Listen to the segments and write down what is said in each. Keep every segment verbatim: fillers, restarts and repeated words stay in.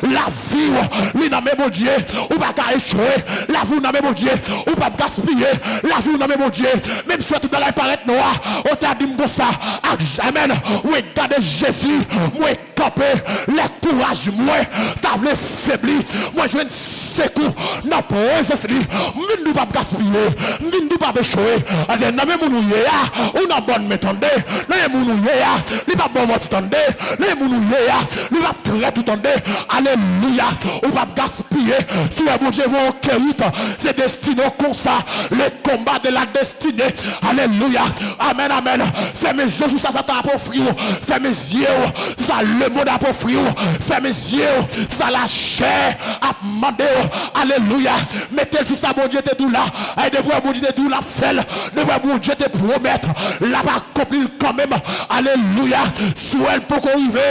Lavi w, li nan men Bondye, ou pa ka echwe. Lavi w nan men Bondye, ou p ap gaspiye. Lavi w nan men Bondye, menm si tout bagay parèt nwa, ou ta di m konsa, ak, amèn, wi, gade Jezi, mwen kanpe, lè kouraj mwen ta vle febli, mwen jwenn sekou nan prezans li. M vin di w p ap gaspiye, m vin di w p ap echwe. Alè, nan men moun ou ye a, ou nan bòn men tande. Nan men moun ou ye a, li p ap ba w manti tande. Nan men moun ou ye a, li p ap trèt ou tande. Alelouya, ou p ap gaspiye. Si w wè Bondye voye w kerit, se destine w konsa. Le combat de la destinée. Alelouya. Amèn, amèn. Fèmen je w sou sa Satan ap ofri w. Fèmen zye w sou sa lemonn ap ofri w. Fèmen zye w sou sa lachè ap mande w. Alelouya. Mete l sou sa Bondye te di w la. Ay, depi Bondye te di w l ap fè l. Depi Bondye te pwomèt, l ap akonpli l kanmenm. Alelouya. Si w wè l poko rive.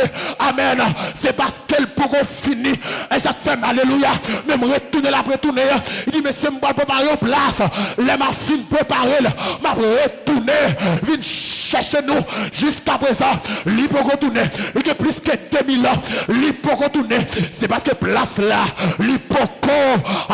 Amèn. Se paske l poko fini. E sa k fè m, alelouya, men m retounen, l ap retounen. Li di, mesye, m pral prepare yon plas. Lè m ap fin prepare l, m ap retounen vin chèche nou. Jiskaprezan, li poko tounen. Li gen plis ke de mil an, li poko tounen. Se paske plas la, li poko.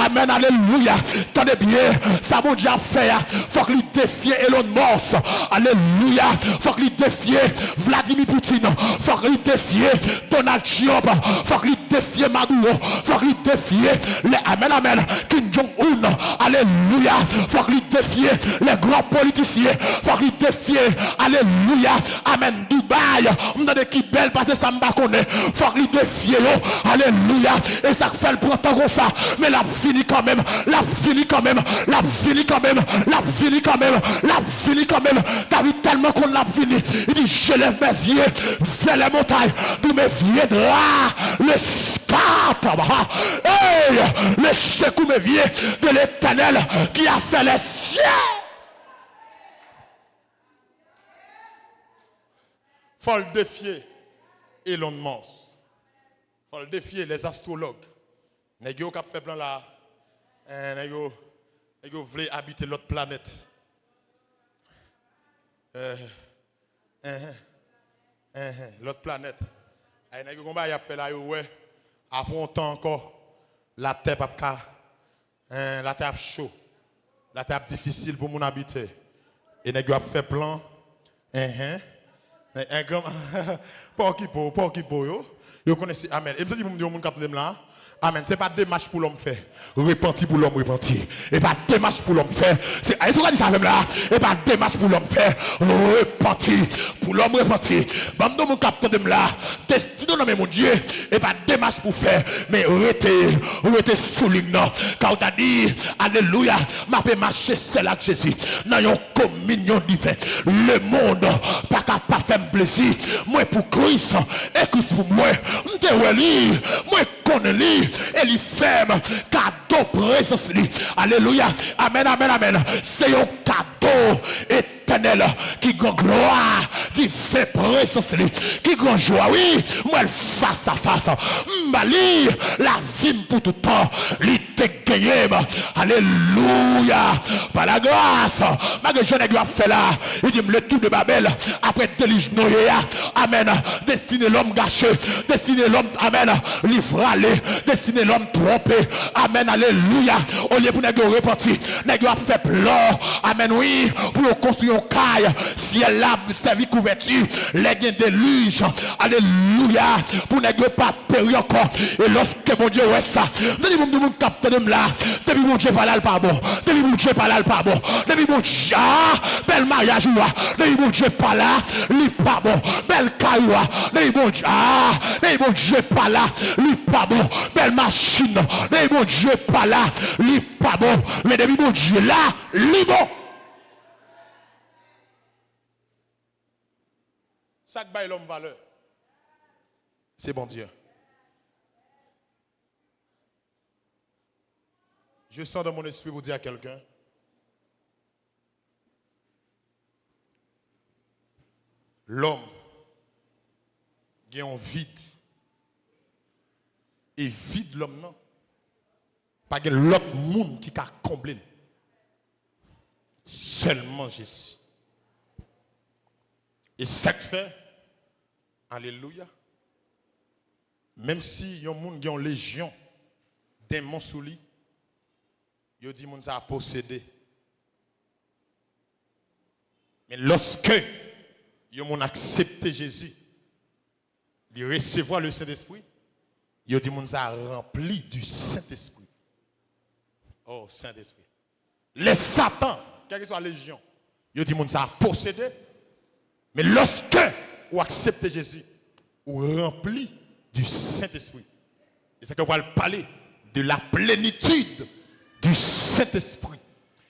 Amèn, alelouya. Tande byen, sa Bondye ap fè a, fòk li defye Elon Musk. Alelouya. Fòk li defye Vladimir Putin. Fòk li defye Donald Trump. Fòk li defye Maduro. Fòk li defye le, amèn, amèn, Kim Jong-un. Alelouya. Fòk li defye le gran politisyen. Fòk li defye, alelouya, amèn, Dubai. M tande ki bèl pase sa m pa konnen. Fòk li defye yo. Alelouya. E sa k fè l pran tan konsa. Men l ap vini kanmenm. L ap vini kanmenm. L ap vini kanmenm. L ap vini kanmenm. L ap vini kanmenm. David tèlman konn l ap vini. Li di, je lève mes yeux vers les montagnes, d'où me viendra le secours. Hey, le secours me vient de l'Éternel qui a fait les cieux. Fò l defye Elon Musk. Fò l defye les astrologues. Nèg yo k ap fè plan la, eh, nèg yo, nèg yo vle abite lòt planèt. Eh, eh, eh, lòt planèt. Ay, nèg yo gon bagay y ap fè la, yo wè, apre yon tan ankò, latè p ap ka, eh, latè ap cho. Latè ap difisil pou moun abite. E nèg yo ap fè plan. Enhen. En, en gran, pa okipe w, pa okipe w yo. Yo konnen se, amèn. E m santi pou m di yon moun k ap tande m la. Amèn. Se pa demach pou lòm fè. Repanti pou lòm repanti. E pa demach pou lòm fè. Se, e sa w ka di sa avè m la. E pa demach pou lòm fè. Repanti pou lòm repanti. Ban m di yon moun k ap tande m la. Destine w nan men Bondye. E pa demach pou fè. Men rete, rete sou liy nan. Ka w ta di, alelouya, m ape mache sèl ak Jezi. Nan yon kominyon diven. Lemonn pa ka pa fè m plezi. Mwen pou Kris, e Kris pou mwen. M te wè li, mwen konnen li, e li fè m kado prezans li. Alelouya. Amèn, amèn, amèn. Se yon kado etènèl ki gen glwa, ki fè prezans li, ki gen jwa. Wi, m wè l fas a fas. M ba li lavi m pou tout tan. Li te genyen m. Alelouya. Pa la gras. Malgre jan nèg yo ap fè la, li di m le tour de Babel, apre delij Noye a. Amèn. Destine lòm gache. Destine lòm, amèn, li vrale. Destine lòm twonpe. Amèn. Alelouya. Olye pou nèg yo repanti, nèg yo ap fè plan. Amèn, wi. Pou yo konstwi yon kay. Syèl la ap sèvi kouvèti. Lè gen delij. Alelouya. Pou nèg yo pa peri ankò. E lòske Bondye wè sa, depi moun, moun k ap tande m la, depi Bondye pa la, l pa bon. Depi Bondye pa la, l pa bon. Depi Bondye, ah, bèl maryaj ou a. Depi Bondye pa la, li pa bon. Bèl kay ou a. Depi Bondye, ah, depi Bondye pa la, li pa bon. Bèl machin nan. Depi Bondye pa la, li pa bon. Men depi Bondye la, li bon. Sa k bay lòm valè, se Bondye. Je sens dans mon esprit pour dire à quelqu'un, lòm gen yon vid. E vid lòm nan, pa gen lòt moun ki ka konble l. Sèlman Jezi. E sa k fè, alelouya, Menm si yon moun gen yon lejyon denmon sou li, yo di moun sa a posede. Men lòske yon moun aksepte Jezi, li resevwa le Sentespri, yo di moun sa a ranpli du Sentespri. Oh, Sentespri. Lè Satan, kèlkeswa lejyon, yo di moun sa a posede, men lòske ou aksepte Jezi, ou ranpli du Sentespri. E sa ke w pral pale de la plenitude du Sentespri.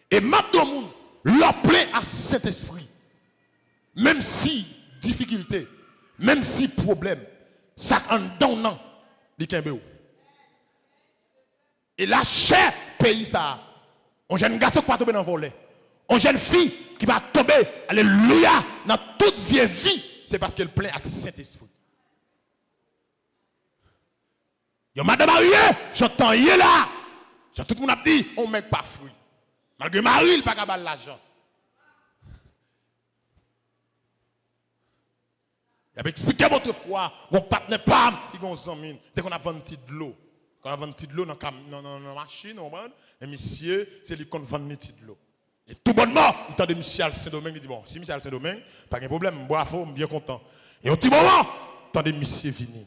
E m ap di yon moun, lè w plen a Sentespri, menm si difikilte, menm si pwoblèm, sa k anndan w nan, li kenbe w. E lachè peyi sa a, yon jèn gason ki pa tonbe nan vòlè, yon jèn fi ki pa tonbe, alelouya, nan tout vye vi, se paske l plen ak Sentespri. Yon madanm marye, jan tan ye la, jan tout moun ap di, yon nèg pa fri. Malgre mari l pa ka ba l lajan. Y ap eksplike m otrefwa, gon patnè pa m, li gon zanmi l, te konn ap vann ti dlo. Konn ap vann ti dlo nan kam, nan, nan, nan machin, ou konprann? E misye, se li konn vann li ti dlo. E toubònman, li tande misye al Sendomeng, li di, bon, si misye al Sendomeng, pa gen pwoblèm, bravo, m byen kontan. E yon ti moman, tande misye vini.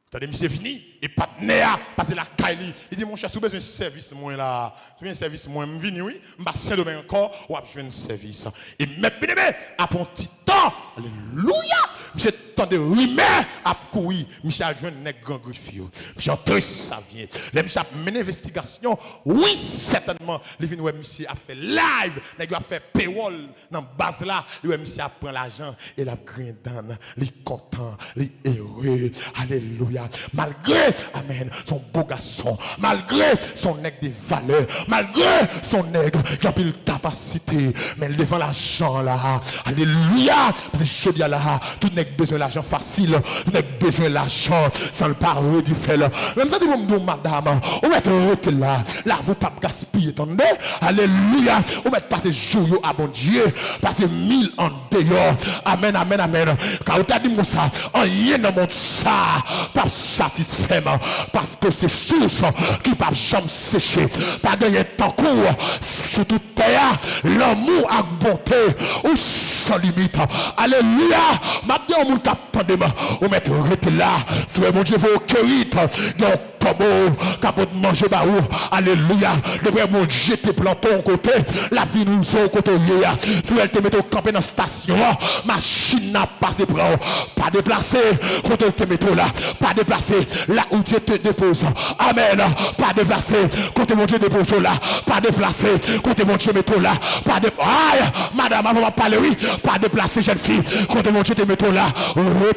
Tande misye vini, e patnè a pase lakay li. Li di, monchè, si w bezwen sèvis mwen la, si w bezwen sèvis mwen, m vini wi, m pa Sendomeng ankò, w ap jwenn sèvis. E mèt byeneme, apre yon ti tan, alelouya, misye tande rimè ap kouri, misye al jwenn nèg Gran Grif yo. Misye antre Savyen. Lè misye ap mennen envestigasyon, wi, sètènman, li vin wè misye ap fè live, nèg yo ap fè pewòl nan baz la, li wè misye ap pran lajan e l ap griyen dan, li kontan, li ere. Alelouya. Malgre, amèn, se yon bo gason, malgre se yon nèg de valè, malgre se yon nèg ki anpil kapasite, men devan lajan la, alelouya, paske jodi a la, tout nèg bezwen lajan fasil, tout nèg bezwen lajan san l pa redi fè l. Men m santi pou m di w, madanm, ou mèt rete la, lavi w p ap gaspiye, tande? Alelouya. Ou mèt pase jou yo a Bondye, pase mil andeyò. Amèn, amèn, amèn. Ka ou ta di m konsa, anyen nan mond sa p ap satisfè m, paske w se sous ki p ap janm seche. Pa gen anyen tankou w sou tout tè a, lanmou ak bonte ou san limit. Alelouya. M ap di yon moun k ap tande m, ou mèt rete la. Si w wè Bondye voye w kerit, gen yon kòbo k ap pot manje ba ou. Alelouya. Depi Bondye te plante w yon kote, l ap vin wouze w kote w ye a. Si w wè l te mete w kanpe nan estasyon an, machin nan ap pase pran w. Pa deplase kote l te mete w la. Pa deplase la où Dieu te dépose. Amèn. Pa deplase kote Bondye depoze w la. Pa deplase kote Bondye mete w la. Pa de-, ay, madanm, avan m ap pale, wi. Pa deplase, jèn fi, kote Bondye te mete w la. Rete